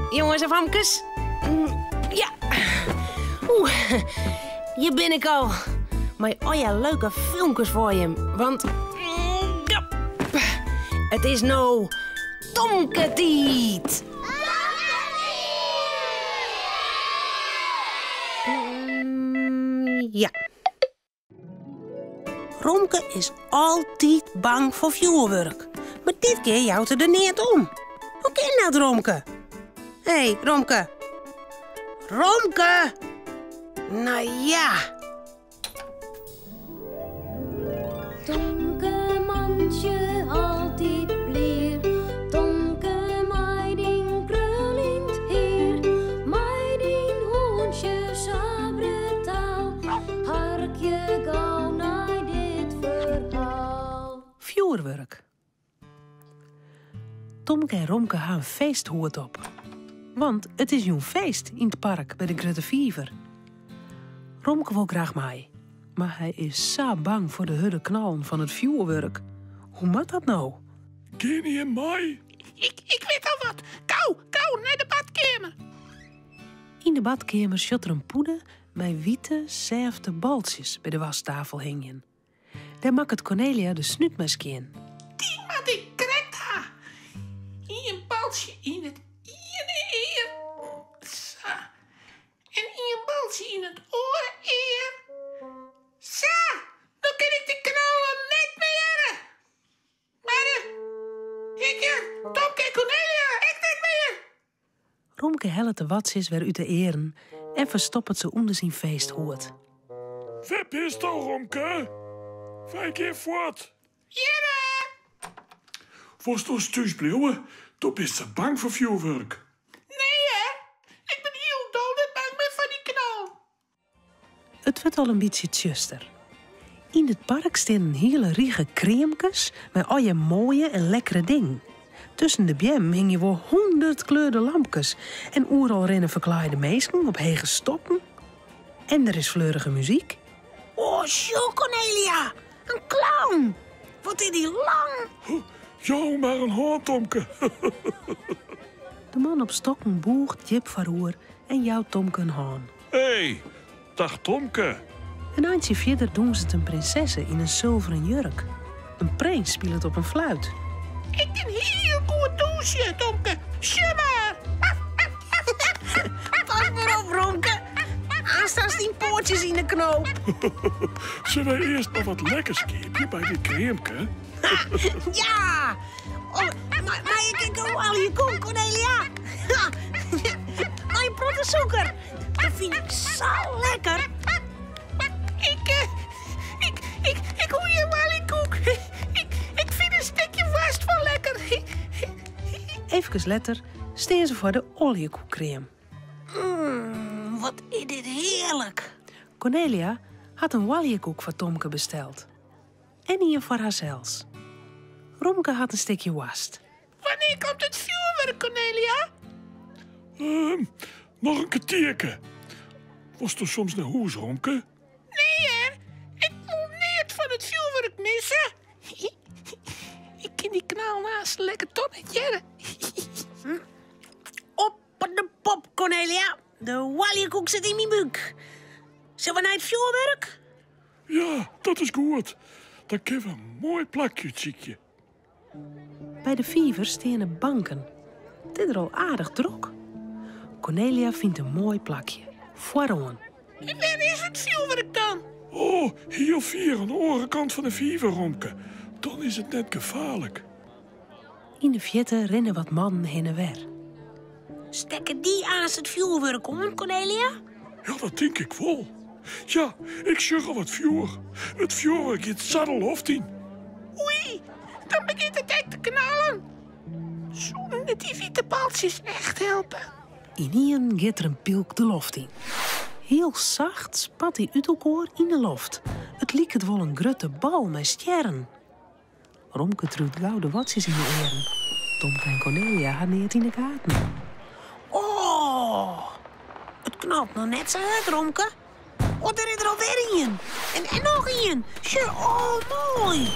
Jonges en famkes. Ja. Oeh, hjir bin ik al. Mei allegear leuke filmkes foar jim. Want ja, it is no Tomke-tiid. Ja. Romke is altyd bang foar fjoerwurk. Mar dit kear jout er der neat om. Hoe kin dat, Romke? Hé, Romke. Romke! Nou ja. Tomke mantsje altyd blier, Tomke mei dyn kruljend hier, mei dyn hûntsje sa brutaal, harkje gau nei dit ferhaal. Fjoerwurk. Tomke en Romke ha in feesthoed op. Want it is jûn feest yn it park by de grutte fiver. Romke wol graach mei, mar hy is sa bang foar de hurde knallen fan it fjoerwurk. Hoe moat dat no? Gean jim mei? Ik, ik wit al wat. Gau, gau nei de badkeamer. Yn de badkeamer sjocht er in pûde mei wite, sêfte baltsjes by de wasktafel hingjen. Dêr makket Cornelia de snút mei skjin. Dy moat ik krekt ha. Ien baltsje yn it iene ear. Sa. En ien baltsje yn it oare ear. Sa, no kin ik de knallen net mear hearre. Mar ik hear Tomke en Cornelia ek net mear. Romke hellet de watsjes wer út de earen en ferstoppet se ûnder syn feesthoed. Wêr bisto, Romke? Wy gean fuort. Hjirre! Wolst oars thús bliuwe? Do bist sa bang foar fjoerwurk. Nee hear, ik bin hielendal net bang mear foar dy knal. It wurdt al in bytsje tsjuster. Yn it park stean in hiele rige kreamkes mei allegear moaie en lekkere dingen. Tusken de beammen hingje wol hûndert kleurde lampkes en oeral rinne ferklaaide minsken op hege stokken. En der is fleurige muzyk. Oh, sjoch Cornelia! In clown! Wat is dy lang! Jou mar in hân, Tomke. De man op stokken bûcht djip foaroer en jout Tomke in hân. Hé, dag Tomke. In eintsje fierder dûnset in prinsesse yn in sulveren jurk. In prins spilet op in fluit. Ik kin hiel goed dûnsje, Tomke. Sjoch mar! Pas mar op, Romke. Aanst hast dyn poatsjes yn 'e knoop. Sille wy earst mar wat lekkers keapje by dit kreamke? Ja! Oh, mei ik ek in oaljekoek, Cornelia? Mei in protte sûker. Dat fyn ik sa lekker. Ik, eh, ik, ik, ik hoech gjin oaljekoek. Ik, ik fyn in stikje woarst wol lekker. Efkes letter stean se foar de oaljekoekkream. Mm, wat is dit hearlik. Cornelia hat in oaljekoek foar Tomke besteld. En ien foar harsels. Romke hat in stikje woarst. Wannear komt it fjoerwurk, Cornelia? Ehm, noch in kertierke. Wolsto soms nei hûs, Romke? Nee hear, ik wol neat fan it fjoerwurk misse. Ik kin dy knal aanst lekker toch net hearre. Op de pop, Cornelia. De oaljekoek sit yn myn búk. Sille we nei it fjoerwurk? Ja, dat is goed. Dan kinne we in moai plakje útsykje. By de fiver steane banken. It is der al aardich drok. Cornelia fynt in moai plakje, foaroan. Wêr is it fjoerwurk dan? Oh, hiel fier oan de oare kant fan de fiver, Romke. Dan is it net gefaarlik. Yn de fierte rinne wat mannen hinne wer. Stekke dy aanst it fjoerwurk oan, Cornelia? Ja, dat tink ik wol. Ja, ik sjoch al wat fjoer. It fjoerwurk giet sa de loft yn. Oei, dan begjint it ek te knallen. Soenen dy wite baltsjes echt helpe? Ynienen giet der in pylk de loft yn. Hiel sacht spat dy út elkoar yn de loft. It liket wol in grutte bal mei stjerren. Romke triuwt gau de watsjes yn de earen. Tomke en Cornelia ha neat yn de gaten. Oh, it knalt noch net sa hurd, Romke. Oh, dêr is der alwer ien. En, en noch ien. Sjoch, oh, moai.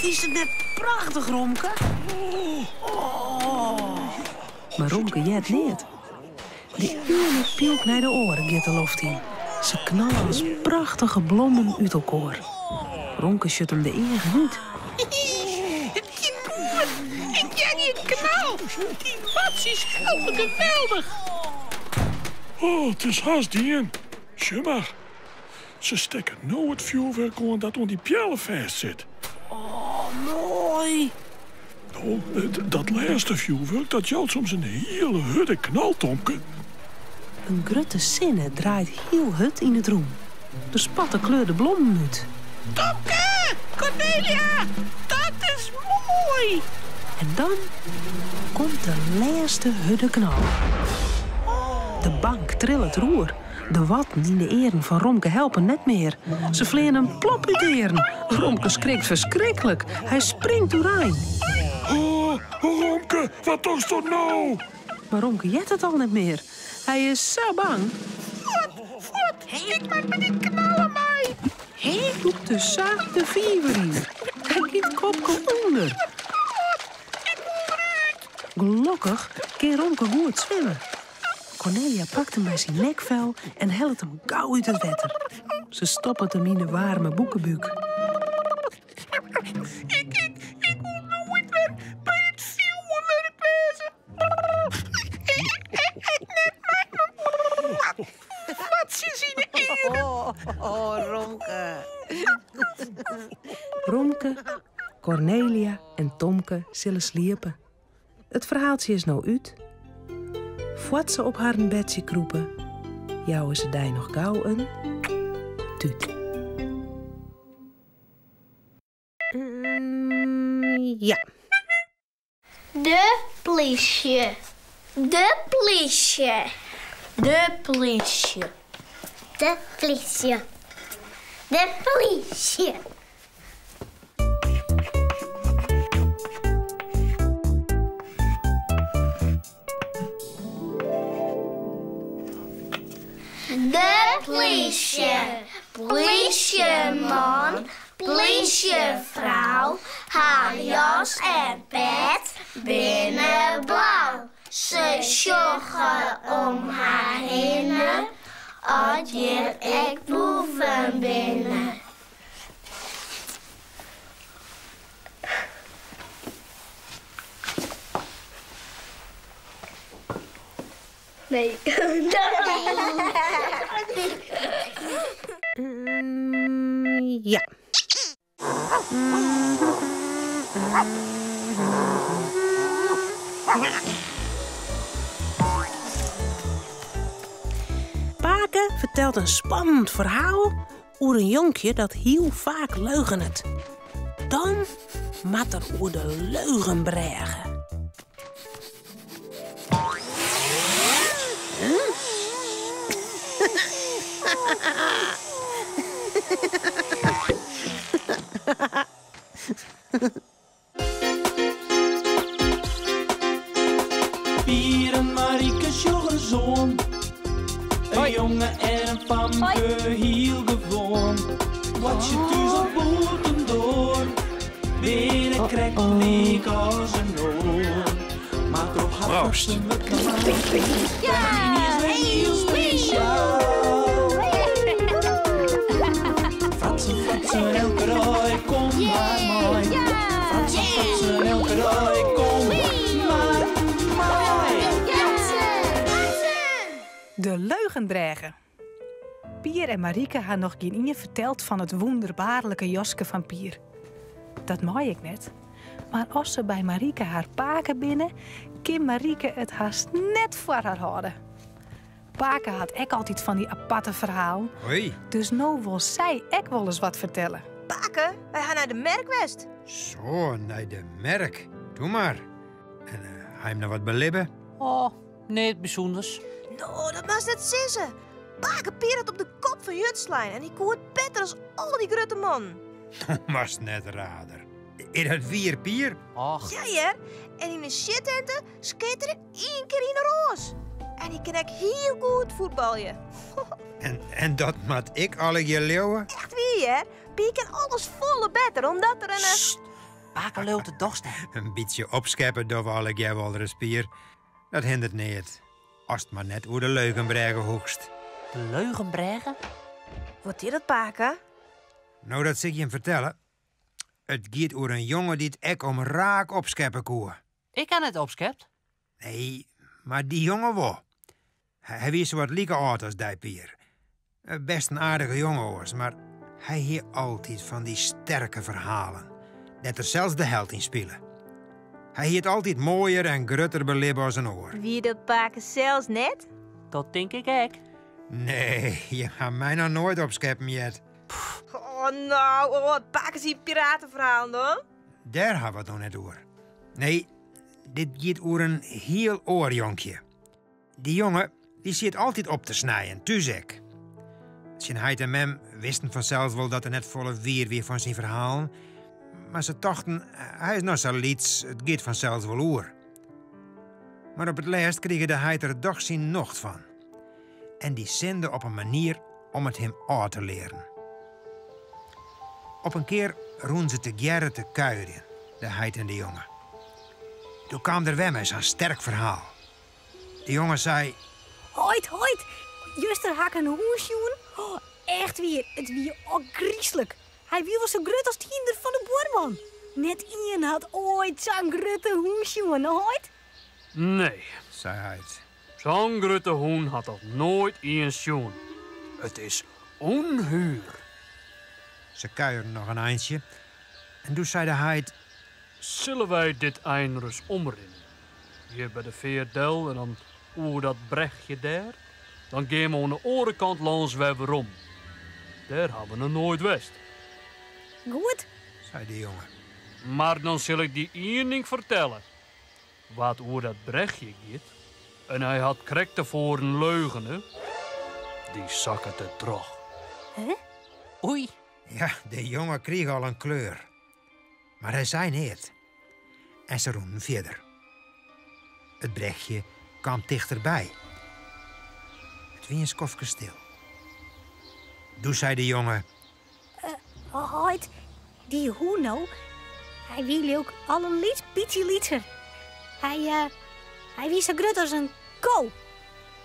Fynst it net prachtich, Romke? Oh. Mar Romke heart neat. De iene pylk nei de oare giet de loft yn. Se knalle as prachtige blommen út elkoar. Romke sjocht him de eagen út. It giet goed! Ik hear gjin knal! Dy watsjes helpe geweldich! Oh, it is hast dien. Sjoch mar. Se stekke no it fjoerwurk oan dat oan dy peallen fêst sit. Oh, moai! No, dat lêste fjoerwurk dat jout soms in hiele hurde knal, Tomke. In grutte sinne draait hiel hurd yn it rûn. Der spatte kleurde blommen út. Tomke! Kornelia! Dat is moai! En dan komt de lêste hurde knal. De bank trillet roer. De watten yn de earen fan Romke helpe net mear. Se fleane him plop út de earen. Romke skrikt ferskriklik. Hy springt oerein. Oh, Romke, wat dochsto no? Mar Romke heart it al net mear. Hy is sa bang. Fuort, fuort! Ik moat by dy knallen mei! Hy dûkt dus sa de fiver yn. Hy giet kopke ûnder. Gelokkich kin Romke goed swimme. Kornelia pakt him by syn nekfel en hellet him gau út it wetter. Se stoppet him yn de waarme boekebúk. Ik, ik, ik wol noait wer by it fjoerwurk wêze. Ik, ik net mei myn watsjes yn 'e earen. Oh, Romke. Romke, Kornelia en Tomke sille sliepe. It ferhaaltsje is no út. Foar't se op harren bedsje krûpe, jouwe se dy noch gau in tút. Ja. De plysje. De plysje. De plysje. De plysje. De plysje. De plysje, plysjeman, plysjefrou, har jas en pet binne blau. Se sjogge om har hinne as hjir ek boeven binne. Nee. Ja. Pake fertelt in spannend ferhaal oer in jonkje dat hiel faak leugenet. Dan moat er oer de leugenbrêge. Pier en Marike sjogge ris oan. In jonge en in famke, hiel gewoan. Boartsje thús of bûtendoar, binne krekt lyk as in oar. Mar troch har Proost. fratsen wurdt normaal. Is wer hiel spesjaal. Fratsen, fratsen, elke dei, kom mar mei. Fratsen, fratsen, elke dei, kom mar mei. De leugenbrêge. Pier en Marike ha noch gjin ien ferteld fan it wûnderbaarlike jaske fan Pier. Dat mei ek net. Mar as se by Marike har pake binne, kin Marike it hast net foar har hâlde. Pake hat ek altyd fan dy aparte ferhalen. Hoi. Dus no wol sy ek wolris wat fertelle. Pake, wy ha nei de merk west. Zo, nei de merk. Doe mar. En uh, ha jim noch wat belibbe? Oh, neat bysûnders. No, dat moatst net sizze. Pake Pier hat op de kop fan Jut slein en hy koe it better as al dy grutte mannen. Moatst net raar. Is dat wier, Pier? Och. Ja, hear. En yn 'e sjittinte skeat er ien kear yn 'e roas. En hy kin ek hiel goed fuotbalje. En, en dat moat ik allegear leauwe? Echt wier, hear. Pier kin alles folle better, omdat er in... Sst, pake leaut it dochs net. In bytsje opskeppe dogge we allegear wolris, Pier. Dat hindert neat. Ast mar net oer de Leugenbrêge hoechst. De Leugenbrêge? Wat is dat, pake? No, dat sil ik jim fertelle. It giet oer in jonge dy't ek om raak opskeppe koe. Ik ha net opskept. Nee, mar dy jonge wol. Hy wie sowat like âld as dy, Pier. Best in aardige jonge oars, mar hy hie altyd fan dy sterke ferhalen, dêr't er sels de held yn spile. Hy hie it altyd moaier en grutter belibbe as in oar. Wie dat pake sels net? Dat tink ik ek. Nee, je ha my noch noait opskeppen heard. Oh, no, oh, pake syn pirateferhalen dan? Dêr ha we it no net oer. Nee, dit giet oer in hiel oar jonkje. Dy jonge, dy siet altyd op te snijen, thús ek. Syn heit en mem wisten fansels wol dat der net folle wier wie fan syn ferhalen, mar se tochten, hy is noch sa lyts, it giet fansels wol oer. Mar op it lêst krige de heit der dochs syn nocht fan. En dy sinde op in manier om it him ôf te learen. Op in kear rûnen se tegearre te kuierjen, de heit en de jonge. Doe kaam der wer mei sa'n sterk ferhaal. De jonge sei. Heit, heit, juster ha ik in hûn sjoen. Oh, echt wier, it wie ôfgryslik. Hy wie wol sa grut as it hynder fan de buorman. Net ien hat oait sa'n grutte hûn sjoen, no heit? Nee, sei heit. Sa'n grutte hûn hat noch noait ien sjoen. It is ûnhuer. Se kuieren noch in eintsje en doe sei de heit. Sille wy dit ein ris omrinne? Hjir by de feart del en dan oer dat brechje dêr. Dan gean we oan de oare kant lâns wer werom. Dêr ha we noch noait west. Goed, sei de jonge. Mar dan sil ik dy ien ding fertelle. Wa't oer dat brechje giet en hy hat krekt tefoaren leugene, dy sakket der troch. Huh? Oei. Ja, de jonge krige al in kleur. Mar hy sei neat. En se rûnen fierder. It brechje kaam tichterby. It wie in skoftke stil. Doe sei de jonge. Heit, dy hûn no, hy wie leau 'k al in lyts bytsje lytser. Hy, hy wie sa grut as in ko.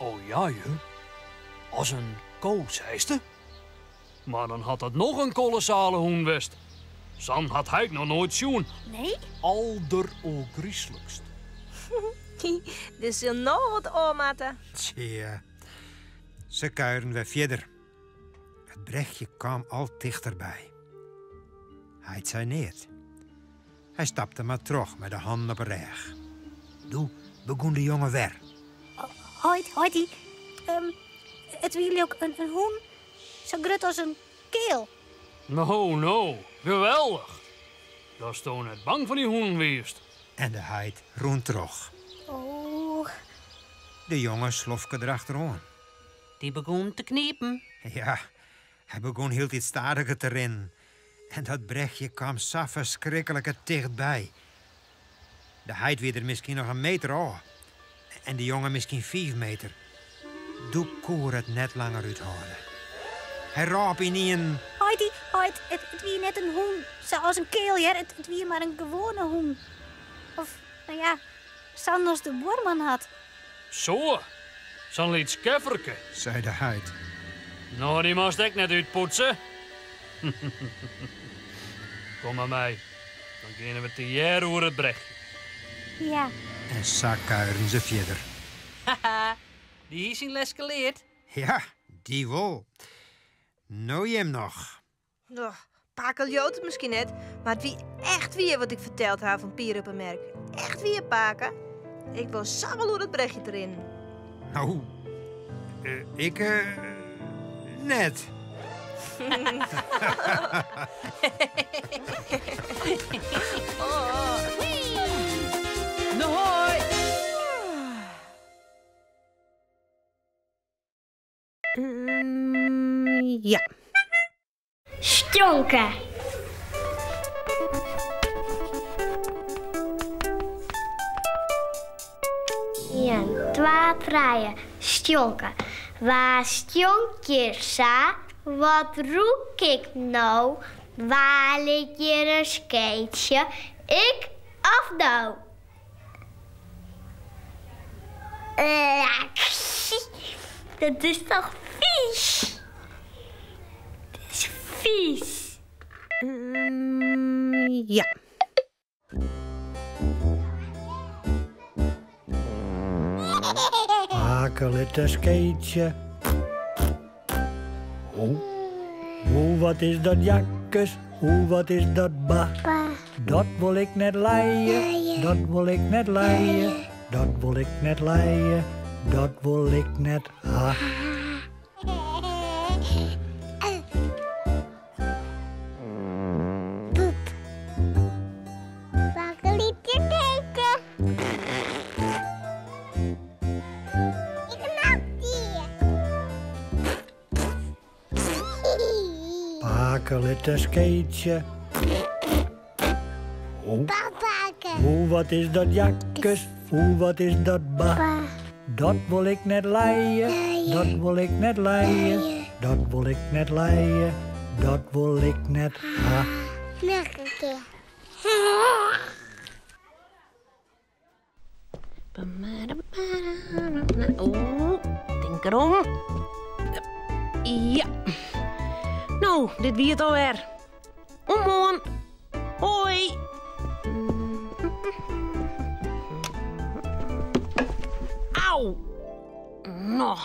O ja, ju. As in ko, seiste? Mar dan hat dat noch in kolossale hûn west. Sa'n hat heit noch noait sjoen. Nee? Alderôfgryslikst. Der sil no wat ôf moatte. Tsja, se kuieren wer fierder. It brechje kaam al tichterby. Heit sei neat. Hy stapte mar troch mei de hannen op 'e rêch. Doe begûn de jonge wer. Heit, heit, it wie leau 'k in hûn sa grut as in keal. No, no, geweldich! Datsto net bang foar dy hûnen wiest. En de heit rûn troch. Oh. De jonge slofke derachteroan. Dy begûn te knipen. Ja, hy begûn hieltyd stadiger te rinnen. En dat brechje kaam sa ferskriklike tichtby. De heit wie der miskien noch in meter ôf en de jonge miskien fiif meter. Doe koe er it net langer úthâlde. Hy rôp ynienen. Heity, heit, it wie net in hûn sa as in keal, hear. It wie mar in gewoane hûn. Of, no ja, sa'n as de buorman hat. Zo, sa'n lyts kefferke. Sei de heit. No, dy moatst ek net útpoetse. Kom mar mei, dan geane we tegearre oer it brechje. Ja. En sa kuieren se fierder. Haha, dy hie syn leske leard. Ja, dy wol. No jim noch. Oh, pake leaut it miskien net, mar it wie echt wier wat ik ferteld ha fan Pier op 'e Merk. Echt wier, pake. Ik wol sa wol oer it brechje te rinnen. No, ik net. No hoi! Ja. Stjonke. Ien, twa, trije, stjonke. Wa stjonkt hjir sa? Wat rûk ik no? Wa lit hjir in skeetsje? Ik of do? Lak. Dat is toch vies? Het is vies. Mm, ja. Pake lit in skeetsje. Oe, oe, wat is dat jakkes? Oe, wat is dat ba? Dat wol ik net lije, dat wol ik net lije, dat wol ik net lije, dat wol ik net ha. Pake lit je kijken. Ik mag die. Pake lit in skeetsje. Oe, oe, wat is dat jakkes? Oe, wat is dat ba? Dat wol ik net lije, dat wol ik net lije, dat wol ik net lije, dat wol ik net ha. Nog een keer. Oeh, tink derom. Ja. No, dit wie it alwer. Oant moarn. Hoi. Au. No.